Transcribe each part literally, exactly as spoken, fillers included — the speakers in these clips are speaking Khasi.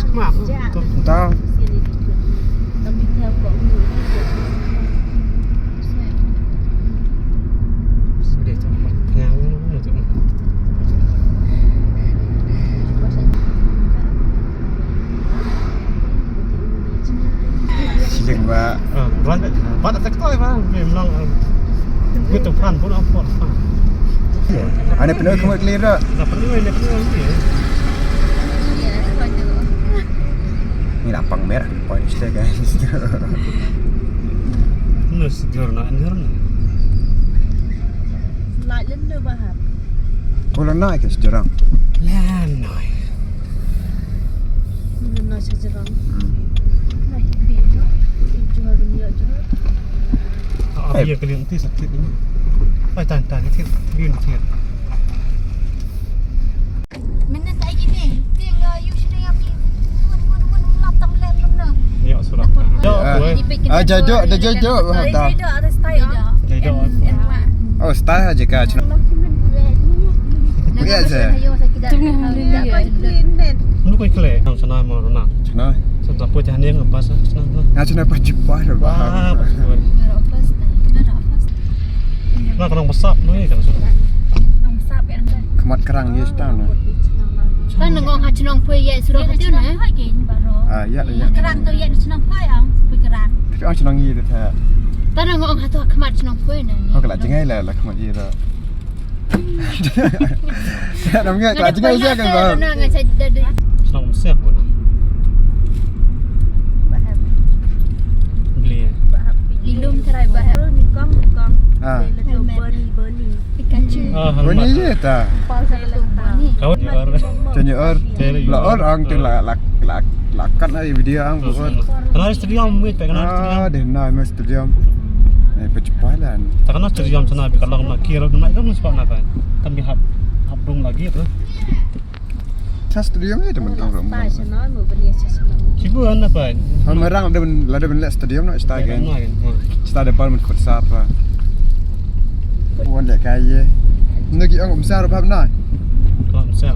Entaw. Shilling ba. Ah, ban, ban tak tahu ba. Memang, ah, betul pan pun apa. Ane pynoi khmut kli ruh. Ane pynoi, ane pynoi. Ni la pang merah, poi ni sdei, guys. Nus jor na, jor na. Lait lem deh, Bahar. Ko la nai ke sejrang. La nai. Lem na sejrang. Hmm. Nai, bi no. Jor, jor, jor. Ah, eh, biar kalian nanti sakit ini. Ai, tan, tan, sakit. Biar sakit. Mynta ta ïa kine, te nga ïoh shuh ïa ki. Wan, wan, wan, lap tang lem lem na. Ïa, sudah. Ah, ah, jadoh, dah jadoh, ah, dah. Jadoh, ada style, ah. Jadoh. Oh, style aja ka. Lihat je. Tengah dulu ya. Lu koi kle, nang sana mau rona. Sana. Sana pun jangan yang apa sah, sana. Nga chuna pa jipa da ba. Wah, betul. Nga ka nang besap noi ka nang. Khmat krang ïa stan. Tan nang ong ha chnong poi ïa surok tu na. Ah, ïa, ïa. Krang tu ïa chnong poi ang, poi krang. Tapi ong chnong ïa ta. Tan nang ong ha tu khmat chnong poi na. Ho ka la jngai la, la khmat ïa ta. Nam ngai ka la jngai ïa ka ba. Shnong Msiang pun. Beli. Ilum trai ba. Ni kong, ni kong. Ah. Boni, boni. Pikachu. Ah, boni ye ta. Pal sa tu boni. Kau ni or. Tanya or. La or ang tu la, la, la, la kat na video ang or. Kenal stadium wit, kenal stadium. Ah, deh na mas stadium. Eh, pechepalan. Ta kana stadium sana bi ka long na kir na ka spot na ka. Kan bi hap, hap dong lagi tu. Sa stadium ïa temen kong rom. Kibu ana pa. Hal merang la da ben, la da ben leh stadium na sta gen. Sta da bal men kut sar pa. Wan leh kai ye. Nagi ang um sar pa na. Kong um sar.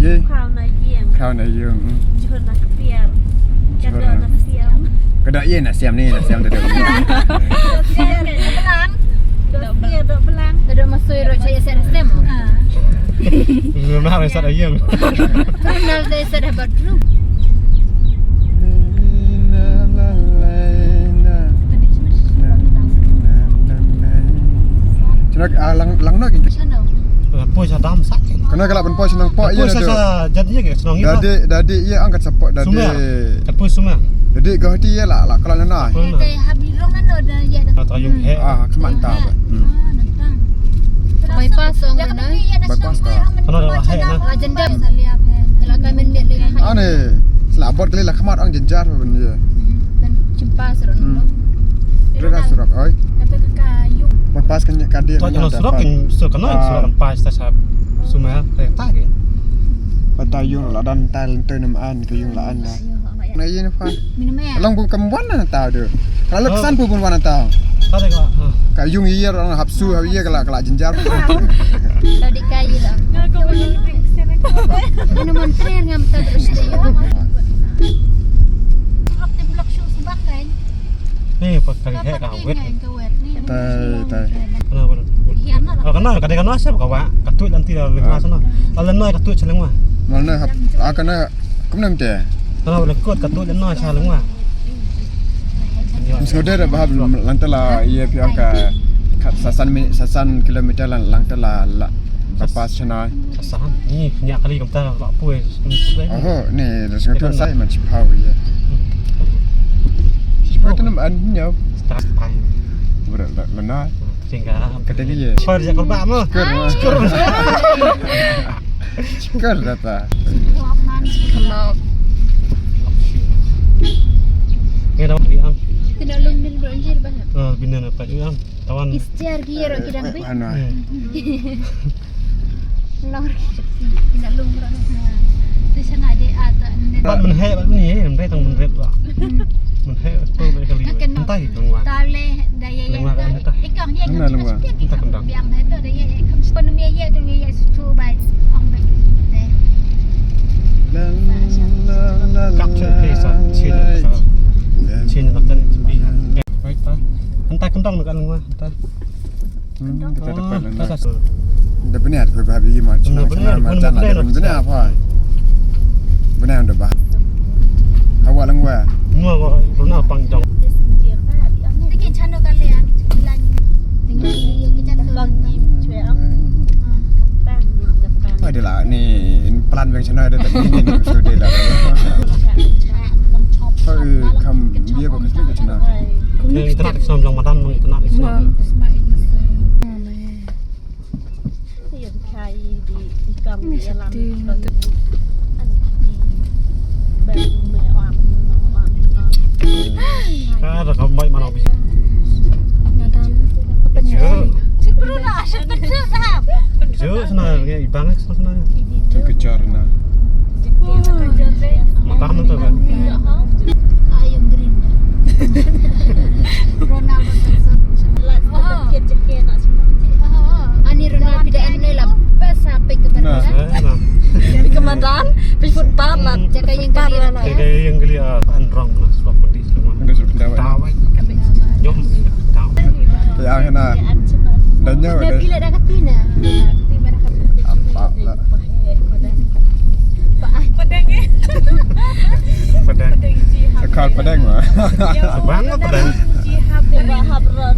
Ye. Khau na yung. Khau na yung. Jhur na kpiar. Jhur na. Ka dok ïa na siam ni, na siam da dok. Dok siam, dok belang. Dok siam, dok belang. Dok masui ro chaya siam siam. Ah. Lu na re sat ayung. Nal de sat hebat lu. Chuna, ah, lang, lang no kin. Sana. Poi sa dam sak. Kano ka la pynpoi shnong poi ïa. Poi sa sa jat ïa ke shnong ïa. Dadi, dadi ïa angkat sa poi dadi. Sumar. Ka poi sumar. Dadi ka hati ïa la, la kala na. Te hab ni rong na no da ïa da. Ka ta yung he. Ah, khmat ta. Hmm. Bypass ong na. Bypass ta. Kano da he na. La jendam. La ka men le le. Ane, sla bot kali la khmat ong jenjar ban ïa. Kan chimpas ron. Hmm. Ron surok oi. Kata ka yung. Bypass kan ka dia. Kano surok kan surok kan pas ta sab. Sumar kereta ke. Pata yung la dan tal tu nam an ke yung la an la. Na yin fa. Long bu kam wan na ta de. Kalau kesan bu wan na ta. Tadi ka. Ka yung iya orang hapsu ha iya kala kala jenjar. Tadi kai la. Anu mon tren ngam ta terus tu. Blok te blok shu sebak kan. Ni pa kali he ka wet. Tai, tai. Kenapa? Ah, kena, kadang kena siapa kawa? Katut nanti dah lengah sana. Kalau lengah katut selengah. Mana hap, ah, kena, kumnam te. Kalau lekut katut lengah selengah. Mesti dah bahab lantala iya piang ka sasan minit, sasan kilometer lang, lantala la. Bypass sana. Sasan. Ni nyak kali kumta la pui. Oho, ni dah sengaja sai macam pau iya. Pau tu nam an nyau. Start time. Berat lah mana. Tinggal. Kata dia. Par je korba mo. Syukur. Syukur. Syukur kata. Kelab. Ni dah diang. Kena lum ni dulu je bah. Ah, bina dapat diang. Tawan. Istiar gier orang kidang bi. Mana? Hmm. Lor. Kena lum orang. Tu sana dia ada ni. Bad mynheh bad mynheh, mynheh tang mynheh ba. Mynheh ba kali. Mynta hi lengwa. Lengwa ka mynta. Mynta kentang. Kap che ke sa chin sa. Chin na kan bi. Mynta kentang na kan lengwa. Mynta. Hmm, kita dapat lana. Da bniat ko ba bi ma chna bniat, ma chna da bniat apa. Bniat da ba. Hawa lang wa. Ngwa ko runa pang jong. Tikin chano kalian. Tikin ye kita bang ni chwe am. Pang ni pang. Pai de la ni plan bang chna da ni ni so de la. Pai kam ye ba ka chna. Ni internet sum jong madan ni internet sum. Ka da ka bai mana bi. Jo sana ngi bang sana. Tu kejar na. Mata mana tu kan? Ayam green. Ronaldo. Ani Ronaldo pida en ne la. Pas sampai ke mana? Pi ke madan, pi footpath lah. Jaka yang kali. Jaka yang kali ah, an rong lah sebab pedih semua. Enggak suruh ketawa. Ketawa. Nyom ketawa. Ya kena. Dan nyawa. Bila dah katina. Apa lah. Padang eh. Padang. Sekal padang lah. Abang apa padang? Bahap ron.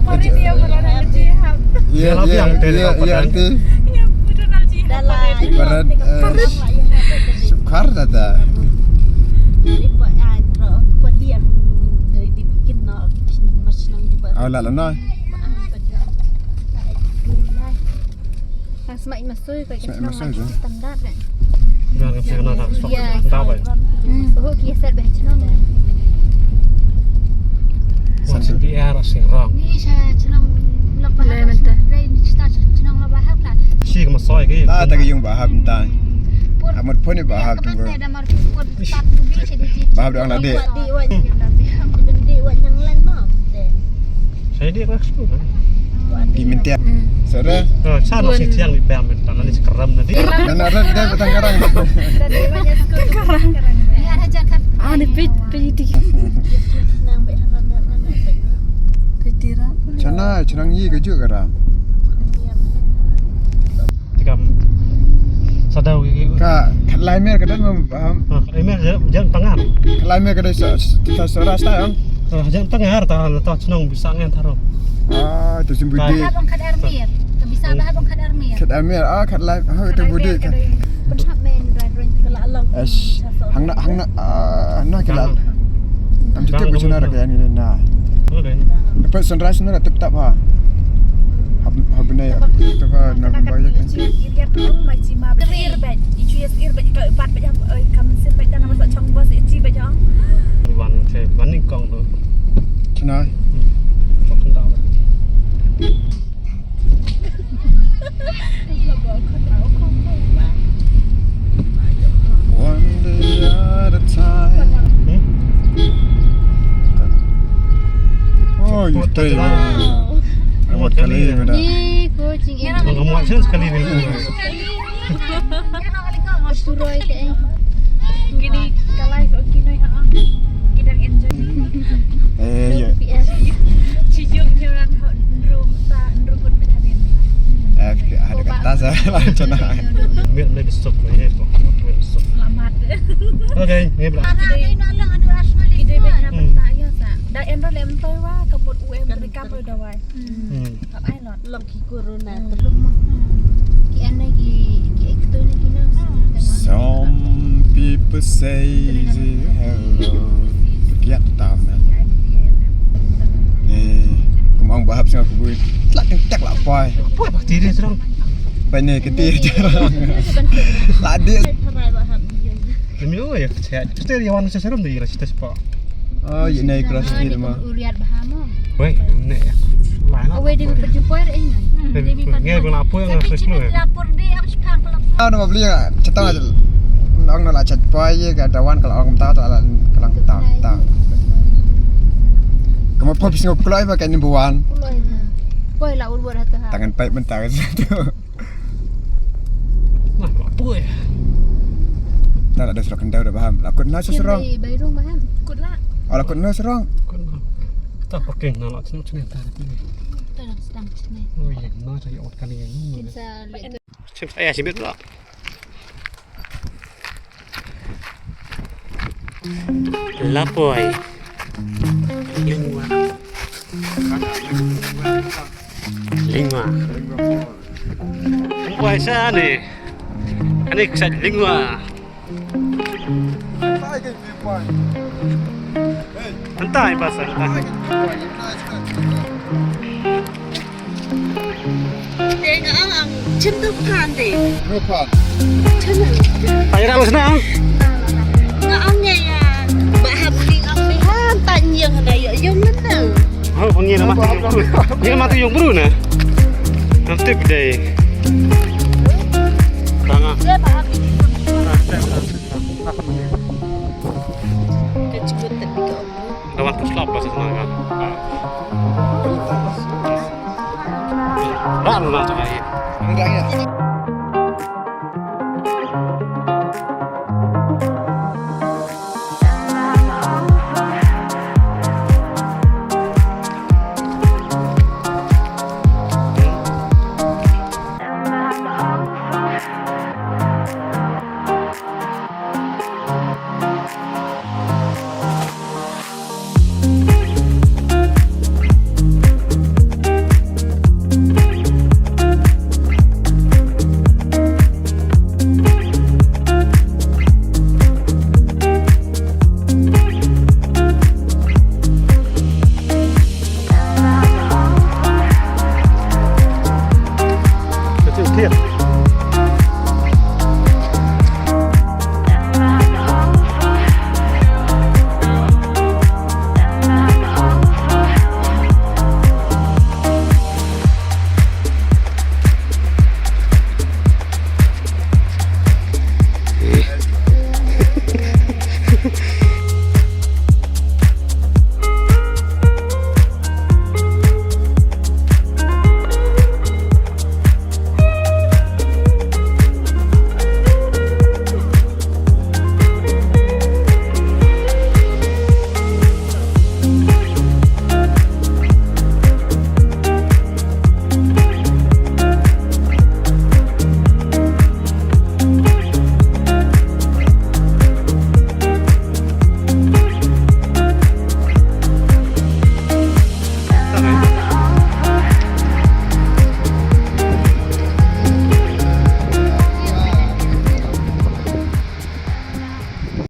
Parit dia ron jihad. Ya, ya, ya, ya, arti. Ibarat, eh, sukar tata. Aw, la, la, no. Smaid masui ko. Smaid masui ko. Standard kan. Biar ka sing na da. Ya. Da bai. Hmm, oh, ki set bah chnong. Sa sing ti er sing rong. Ni sa chnong lok bahap. Dai ni sta chnong lok bahap la. Si ka masoi ki. Ta ta ka yung bahap ta. Amat pun ni bahap tu. Bahap dang la dek. Dek wa nyang lang ma. Saya dia rak sepuluh kan. Di Mentiang. Sara. Oh, sana si tiang di bam tang ni sekeram tadi. Dan ada dia petang karang. Ah, ni pit pit di. Pit di ram. Sana cenang yi kejuk karang. Tikam sadaw ki. Ka khatlai mer ka don ma, um. Ha, khatlai mer jan tangar. Khatlai mer ka don sa sa sa ras ta, um. Ha, jan tangar ta ta chnong bisa ngan taro. Ah, tu sim budi. Ba bang khat armir. Ka bisa ba bang khat armir. Khat armir. Ah, khatlai. Ha, tu budi ka. Ash. Hang na hang na, ah, na kila. Tam tip ka chuna ra ka ni na. Dapat sunrise na tip tap ha. Hab hab ne. Tip ha na ba ya kan. Wan che wan ni kong tu. Chuna. Chok kenda. One day at a time. Hmm? Oh, you stay. Wow. Amat kali beda. Ni ko jing. Ngam muat sekali ni. Suroi te. Kini kalai ko kinoi ha. Kidang enjoy. Eh, ya. Ci jong kiran ha nrum ta nrum put hadin. Eh, ada kata sa lah cana. Mir ne besok ni ko. Besok. Selamat. Okay, ni bla. Ada ina lang anu asmali. Kita benda peta ya sa. Da enro lem toy wa kamut U M mereka pun dawai. Hmm. Kap ai lot. Lok ki corona tu. Ki anai ki ki actor ni ki nurse. Some people say hello. Kiat tam. Eh, kumang bahap sing aku bui. Tlak tek tlak lah pai. Apa apa tiri serang. Pai ni keti jarang. Lah dia. Demi oh ya kecil. Kecil yang mana seserum dia rasa sepa. Oh, ye nai cross street ma. Uriat bahamo. Wei, ne. Awe dia berjumpa eh. Ngai bang apa yang rasa sepa. Lapor dia apa sekarang kalau. Ah, nama beli ya? Cetang aja. Ong na la chat poi ye ka dawan ka la ong ta ta la ka lang ta ta. Ka ma pop sing kloi ba ka ni buan. Kloi na. Poi la ul buat hatu ha. Tangan paip mentah ka situ. Nah, kok apa ya? Ta la da surok kendau da baham. La kut na surong. Bai rung baham. Kut la. Oh, la kut na surong. Kut na. Ta parking na la sini sini ta ni. Ta la sedang sini. Oh iya, na saya ot kali ya. Kita lihat. Sim, eh, simbit pula. Lapoi. Lingwa. Lingwa. Lingwa sa ni. Ani ksat lingwa. Entah yang pasal entah. Te nga ang ang chim tu phan de. Chim. Ai ra lu sana. Nga ang nya ya. Ba hap ning ang ni han ta nyeng na yo yo ngene. Oh, pengin mati yung bru. Dia mati yung bru na. Nanti gede. Tanga. Dia ba hap. Ka chibut tak dikau. Lawan push up bahasa Semarang. Dah lu nak cakap.